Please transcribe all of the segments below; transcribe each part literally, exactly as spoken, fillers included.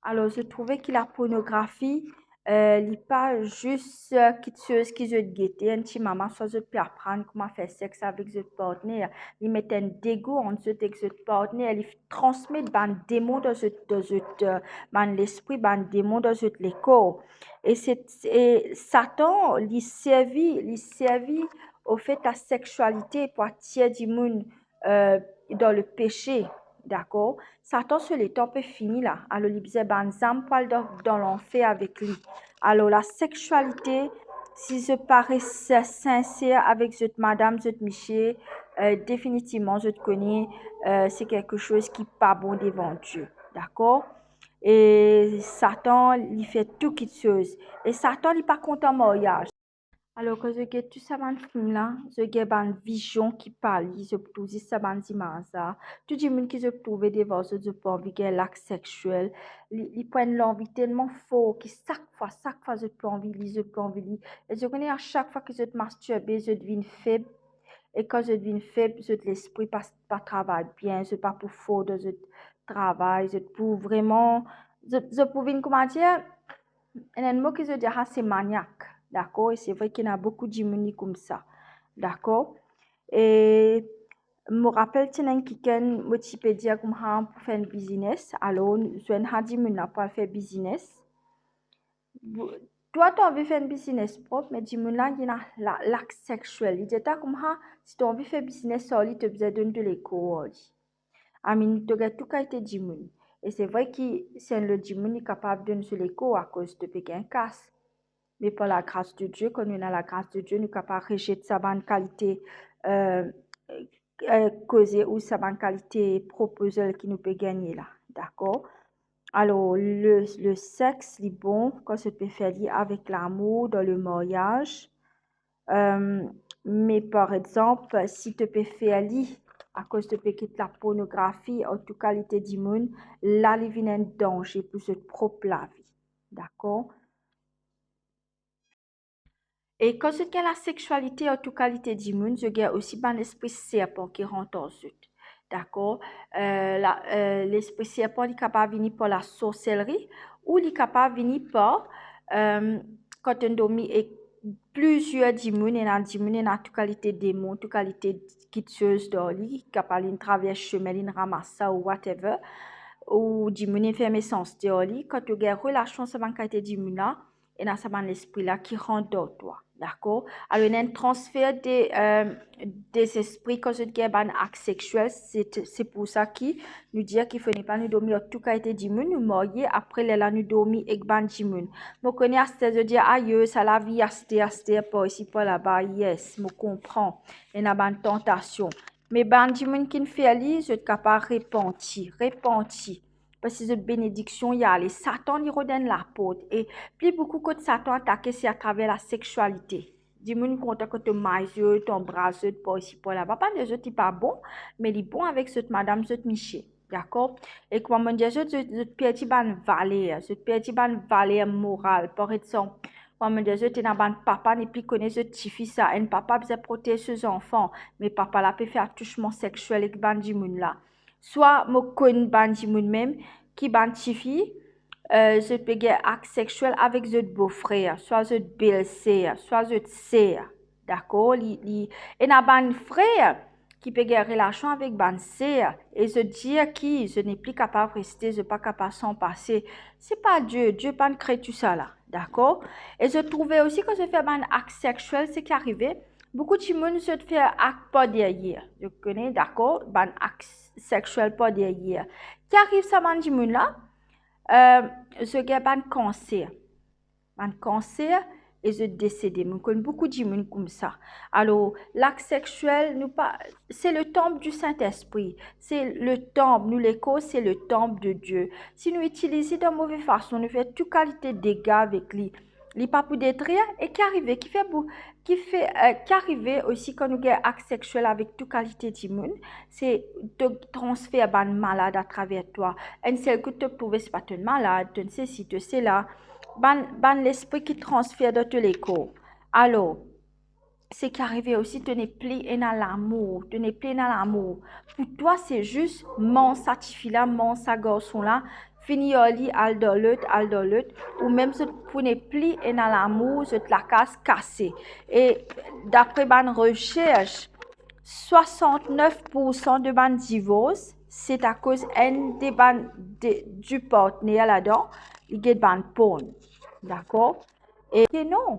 Alor, zot trouve ki lapornografi, eh, li pa zis, eh, kiksoz ki zot gete enn ti mama, swa zot pe aprann kouma fer sex avek zot partner. Li met enn dego ant zot ek zot partner, li transmet bann demon dan zot, dan zot, eh, bann lespri, bann demon dan zot lekor. E se, e Satan, li servi, li servi ofet lasekswalite pou atir dimoun, eh, dan lepese, dakor? Satan so letan pe fini la, alor li bizin bann zam pou al dan, dan lanfer avek li. Alor, lasekswalite, si zot pa res sinser avek zot madam, zot misie, eh, definitivman, zot kone, eh, se kiksoz ki pa bon devan Die, dakor? E Satan, li fer tou kiksoz. E Satan, li pa kontan maryaz. Alor, kan zot get tou sa bann fim la, zot get bann vizion ki pa li, zot pou trouv zis sa bann zimaz la. Tou dimoun ki zot trouve devan zot, zot pou anvi gagn lak sekswel. Li, li pou enn lanvi telman for ki sak fwa, sak fwa zot pou anvi li, zot pou anvi li. E zot kone, a sak fwa ki zot mastirbe, zot vinn feb. E kan zot vinn feb, zot lespri pa, pa travay bien, zot pa pou for dan zot travay, zot pou vreman, zot, zot pou vinn, kouma dir, enn, enn mo ki zot dir, ah, se maniak, dakor? E se vre ki ena boukou dimoun li koumsa, dakor? E mo rapel ti ena enn kikenn, mo ti pe dir koumsa pou fer enn biznes, alor, zwenn sa dimoun la pou al fer biznes. Bo-, twa, to anvi fer enn biznes prop, me dimoun la, li ena la, lak sekswel. Li dir twa koumsa, si to anvi fer biznes ar li, to bizin donn to lekor ar li. Amin, to gagn tou kalite dimoun. E se vre ki si enn lot dimoun, li kapav donn so lekor akoz to pe gagn kas. Me par lagras de Die, kan nou ena lagras de Die, nou kapav rezet sa bann kalite, eh, eh, koze ou sa bann kalite proposal ki nou pe gagne la, dakor? Alor, le, le sex, li bon kan zot pe fer li avek lamour, dan le maryaz. Eh, me par exanp, si to pe fer li akoz to pe get lapornografi ar tou kalite dimoun, la, li vinn enn danze pou zot prop lavi, dakor? E kan zot gagn lasekswalite ar tou kalite dimoun, zot gagn osi bann lespri serpan ki rant ar zot. Dakor? Eh, la, eh, lespri serpan, li kapav vini par lasorselri, ou li kapav vini par, eh, kan to'nn dormi ek plizier dimoun, ena dimoun, ena tou kalite demon, tou kalite kiksoz dan li, li kapav vinn travers sime, vinn ramas sa ou whatever, ou dimoun inn fer mesanste ar li, kan to gagn relasion sa bann kalite dimoun la, ena sa bann lespri la ki rant dan twa, dakor? Alor, ena enn transfer de, eh, de zespri kan zot gagn bann akt sekswel, se, se pou sa ki nou dir ki fode pa nou dormi ar tou kalite dimoun, nou marye, apre lerla nou dormi ek bann dimoun. Mo kone aster zot dir, ayo, sa lavi aster, aster, par isi, par laba, yes, mo konpran. Ena bann tantasion. Me bann dimoun ki'nn fer li, zot kapav repanti, repanti. Parski zot benediksion, li ale. Satan, li rod enn laport. E pli boukou kot Satan atake, se atraver lasekswalite. Dimoun kontan kan to may zot, to anbras zot, par isi, par laba. Pa dir zot li pa bon, me li bon avek zot madam, zot misie. Dakor? E kouma mo dir zot, zot, zot perdi bann valer, zot perdi bann valer moral. Par exanp, kouma mo dir zot, ena bann papa nepli kone zot tifi sa. Enn papa bizin protez so zanfan, me papa la pe fer atousman sekswel ek bann dimoun la. Swa mo konn bann dimoun mem ki bann tifi, eh, zot pe gagn akt sekswel avek zot bofrer, swa zot belser, swa zot ser. Dakor? Li, li, ena bann frer ki pe gagn relasion avek bann ser, e zot dir ki zot nepli kapav reste, zot pa kapav sanpase. Se pa Die, Die pa'nn kre tousala, dakor? E zot trouve osi kan zot fer bann akt sekswel, seki arive, boukou dimoun zot fer akt par deryer. Zot kone, dakor, bann akt sekswel par deryer. Ki ariv sa bann dimoun la? Eh, zot gagn bann kanser. Bann kanser e zot desede. Mo konn boukou dimoun koumsa. Alor, lakt sekswel, nou pa, se le temple du Saint-Esprit. Se le temple, nou lekor, se le temple de Dieu. Si nou itilize dan move fason, nou fer tou kalite dega avek li, li pa pou detrir. E ki arive? Ki fer bou-, ki fer, eh, ki arive osi kan nou gagn akt sekswel avek tou kalite dimoun, se to transfer bann malad atraver twa. Enn sel kou to trouve se pa to malad, to sesi, to sela, bann, bann lespri ki transfer dan to lekor. Alor, seki arive osi, to nepli ena lamour, to nepli ena lamour. Pou twa, se zis manz sa tifi la, manz sa garson la, fini ar li, al dan lot, al dan lot, ou mem zot pou nepli ena lamour, zot lakaz kase. E dapre bann resers, swasantnef poursan de bann divors, se akoz enn de bann de, di partner ladan, li get bann porn. Dakor? E ke non,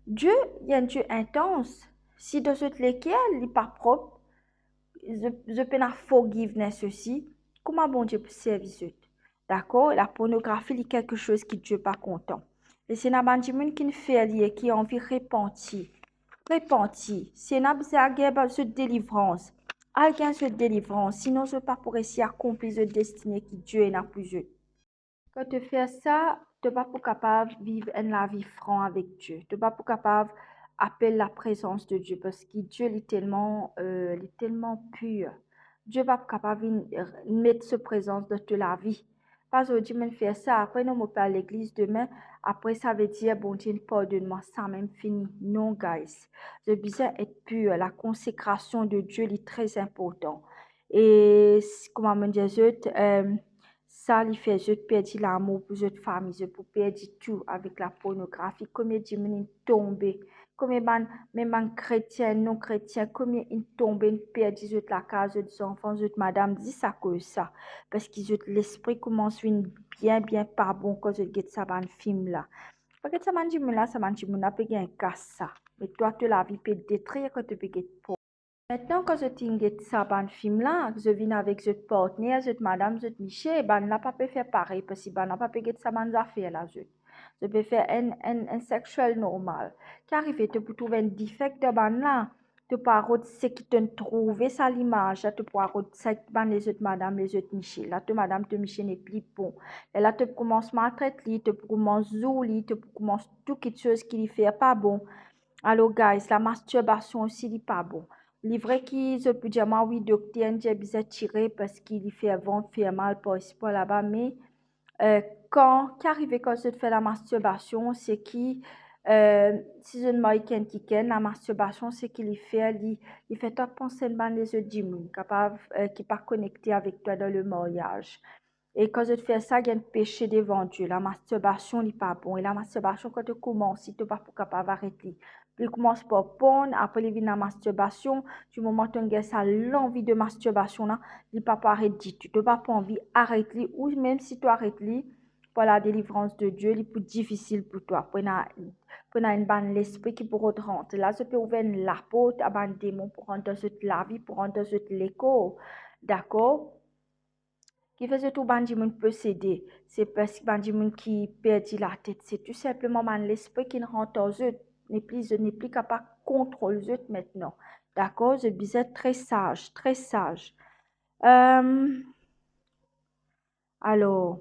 Dieu, li enn Dieu intans. Si dan zot leker, li pa prop, zot, zot pena forgiveness osi, kouma Bondie pou servi zot? Dakor? La pornografi, li kelke soz ki Dieu pa kontan. E si ena bann dimoun ki finn fer li e ki anvi repanti, repanti. Si ena bizin al gagn zot delivrans, al gagn zot delivrans, sinon zot pa pou resi akonpli zot destine ki Dieu ena pou zot. Kan to fer sa, to pa pou kapav viv enn lavi fran avek Dieu. To pa pou kapav apel laprezans de Dieu, parski Dieu, li telman, euh, li telman pir. Dieu pa pou kapav vinn met so prezans dan to lavi. Pa zordi mo fer sa, apre non, mo pe al legliz, demin, apre savedir Bondie inn pardonn mwa, samem fini. Non, guys. Zot bizin et pir. La konsekrasion de Dieu, li tre inportan. E s-, kouma mo dir zot, euh, sa li fer zot perdi lamour pou zot fami, zot pou perdi tou avek la pornografi. Komie dimoun inn tonbe? Komie bann, mem bann kretien, non kretien, komie inn tonbe, inn perdi zot lakaz, zot zanfan, zot madam, zis akoz sa? Parski zot lespri koumans vinn bien, bien pa bon kan zot get sa bann fim la. Pa get sa bann dimoun la, sa bann dimoun la pe gagn kas sa. Me twa, to lavi pe detrir kan to pe get porn. Aster, kan zot inn get sa bann fim la, zot vinn avek zot partner, zot madam, zot misie, bann la pa pe fer parey, parski bann la pa pe get sa bann zafer la, zot. Zot pe fer enn, enn, enn sexual normal. Ki arive, to pou trouv enn defect dan bann la, to pou al rod seki to'nn trouve sa limaz la, to pou al rod seki bann lezot madam, lezot misie. La to madam, to misie nepli bon. Lerla to pou koumans maltret li, to pou koumans zour li, to pou koumans tou kitsoz ki li fer pa bon. Alor, guys, lamastirbasyon osi, li pa bon. Li vre ki zot pou dir mwa, wi, dokter inn dir bizin tire parski li fer vant, fer mal par isi, par laba, me, euh, kan, ki arive kan zot fer lamastirbasyon, se ki, euh, si zot marye kikenn, lamastirbasyon, se ki li fer, li, li fer twa pans enn bann lezot dimoun, kapav, euh, ki pa konekte avek twa dan le maryaz. E kan zot fer sa, gagn pese devan Dieu. Lamastirbasyon, li pa bon. E lamastirbasyon, kan to koumans li, to pa pou kapav aret li. Li koumans par porn, apre li vinn lamastirbasyon. Di moman to'nn gagn sa lanvi de mastirbasyon la, li pa pou aret ditou. To pa pou anvi aret li, ou mem si to aret li par la delivrans de Dieu, li pou difisil pou twa. Pou ena, pou ena enn bann lespri ki pou rod rant. La, zot pe ouver enn laport a bann demon pou rant dan zot lavi, pou rant dan zot lekor. Dakor? Kifer zot trouv bann dimoun posede? Se parski bann dimoun ki perdi latet, se tou sinpleman bann lespri ki rant ar zot, nepli, zot nepli kapav kontrol zot aster. Dakor? Zot bizin tre saz, tre saz. Euh, alor,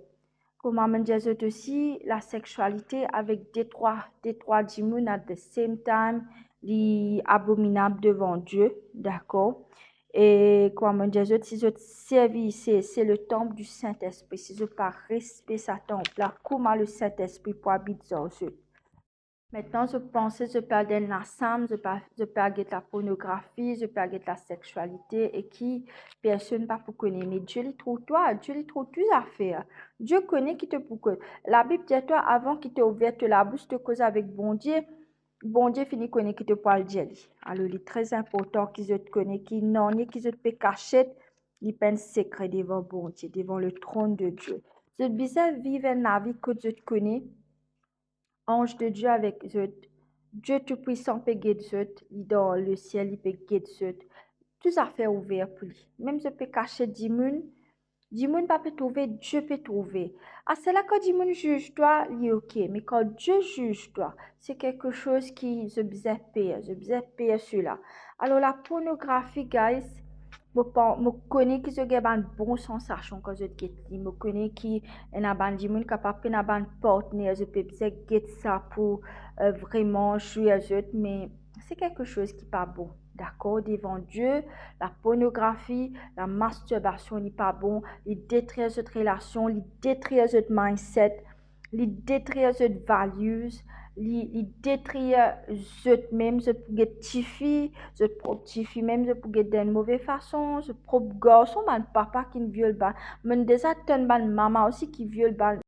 kouma mo dir zot osi, lasexualité avek de trwa, de trwa dimoun at the same time, li abominab devan Dieu, dakor? E kouma mo dir zot, si zot servi, se, se le temple du Saint-Esprit, si zot pa respe sa tanp la, kouma le Saint-Esprit pou abit dan zot? Aster, zot panse zot pe al dan lasam, zot pe, zot pe al get lapornografi, zot pe al get lasexualité, e ki personn pa pou kone. Me Dieu, li trouv twa, Dieu, li trouv tou zafer. Dieu kone ki to pou koz. Labib dir twa, avan ki to ouver to labous, to koz avek Bondie, Bondie fini kone ki to pou al dir li. Alor, li tre inportan ki zot kone ki nanye ki zot pe kasiet, li pa enn sekre devan Bondie, devan le trône de Dieu. Zot bizin viv enn lavi kot zot kone anz de Dieu avek zot. Dieu Tout-Puissant pe get zot, li dan lesiel, li pe get zot. Tou zafer ouver pou li. Mem zot pe kasiet dimoun, dimoun pa pe trouve, Dieu pe trouve. Aster la, kan dimoun ziz twa, li oke, me kan Dieu ziz twa, se kelke soz ki zot bizin per, zot bizin per sela. Alor, lapornografi, guys, mo pa, mo kone ki zot gagn bann bon sansasion kan zot get li. Mo kone ki ena bann dimoun kapav pena bann partner, zot pe bizin get sa pou, euh, vreman zwe ar zot, me se kelke soz ki pa bon, dakor, devan Dieu. Lapornografi, lamastirbasion, li pa bon, li detrir zot relasion, li detrir zot mindset, li detrir zot values, li, li detrir zot mem, zot pou get tifi, zot prop tifi mem, zot pou get dan enn move fason, zot prop garson, bann papa ki viol bann. Mo deza tann bann mama osi ki viol bann,